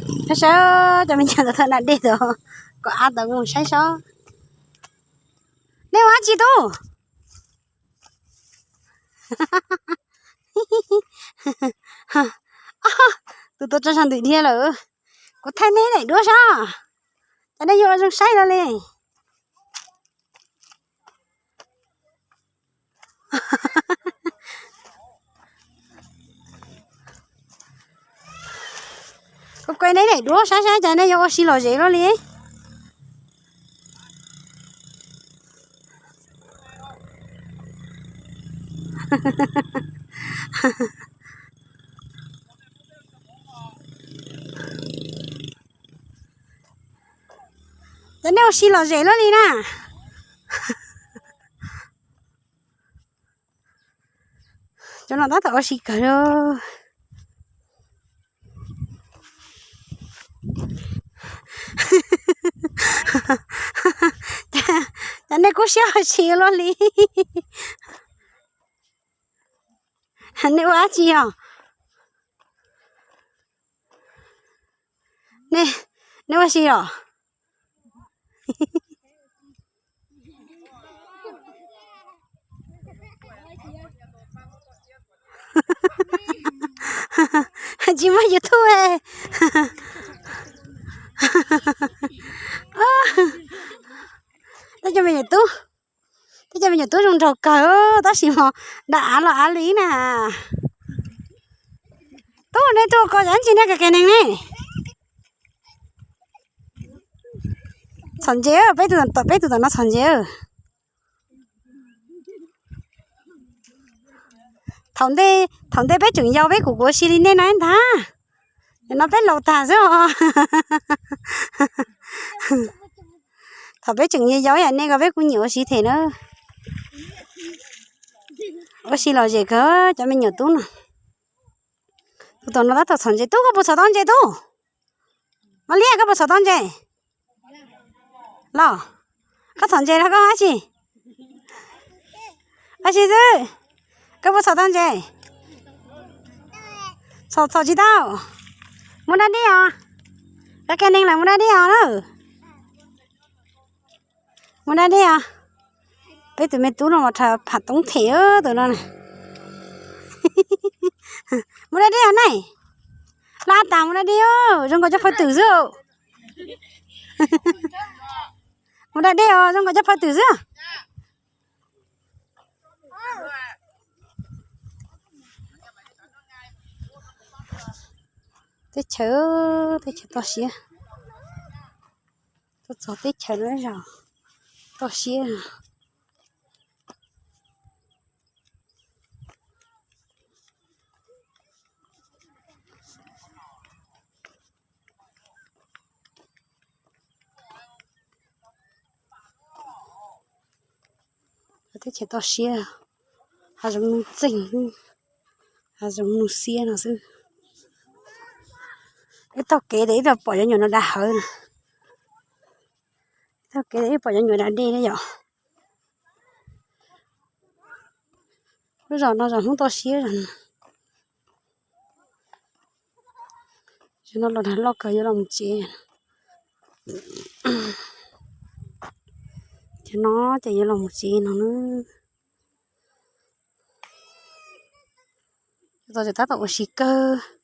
Saib saib cov me nyuam ntawd thawj na dej tod, kom av tod mus saib saib. Nej ua dab tsi tub? Tus tuav rawv sab ntawm dhia lawm. Kuv thaij nej daim duab saib, ces nej yuav ua zoo saib los li. Kuv kuv nej daim duab saib saib ces nej yuav ua si lom zem los li. Ces nej ua si lom zem los li na. Cov no tab tom ua si kawg li. Ces nej kuj siab ua si luaj li. Nej ua dab tsi os? Nej ua si os? Tsis muaj YouTube. Tej cov me nyuam tub, tej cov me nyuam tub zoo nraug kawg tab sis mas dag av los av li na. Tub, nej tuaj ko yam ntsis nej ka ke neeg ne. Txhom ntses, peb tus tom no txhom ntses. Thaum ntej, thaum ntej peb tseem yau peb kuj ua si li nej no ntag. Nim no peb laus tag xwb os. Thaum peb tseem yau yam nej ko peb kuj nyiam ua si thiab na. Ua si lom zem kawg cov me nyuam tub no. Tus tom no tab tom txhom ntses. Tub, koj puas txhom tau ntses tub? Mos Liab, koj puas txhom tau ntses? Los, koj txhom ntses los koj ua dab tsi? Ua si xwb. Koj puas txhom tau ntses? Txhom, txhom tsis tau. Mus da dej os. Koj ka neeg lawm, mus da dej os na. Mus da dej os. Peb tus me tub no mas rhais pham toob them tus no na. Mus da dej os ne. Laj tas, mus da dej os, zoo nkaus cov phaj twm xwb. Mus da dej os, zoo nkaus cov phaj twm xwb. Teb chaws, teb chaws toj siab. Tuaj txog teb chaws no zos toj siab. Teb chaws toj siab, hav zoov nuj txeeg, hav zoov nuj xiab no xwb. Ib taug kev tes ib pom cov nyuam no da hawv na. Ib taug kev tes ib pom cov nyuam da dej na yom. Lub zos no zos Hmoob toj siab zos no. Cov no los nag loj kawg yuav los mus tsev. Cov no ces yuav los mus tsev no na. Cov tod ces tab tom ua si kawg.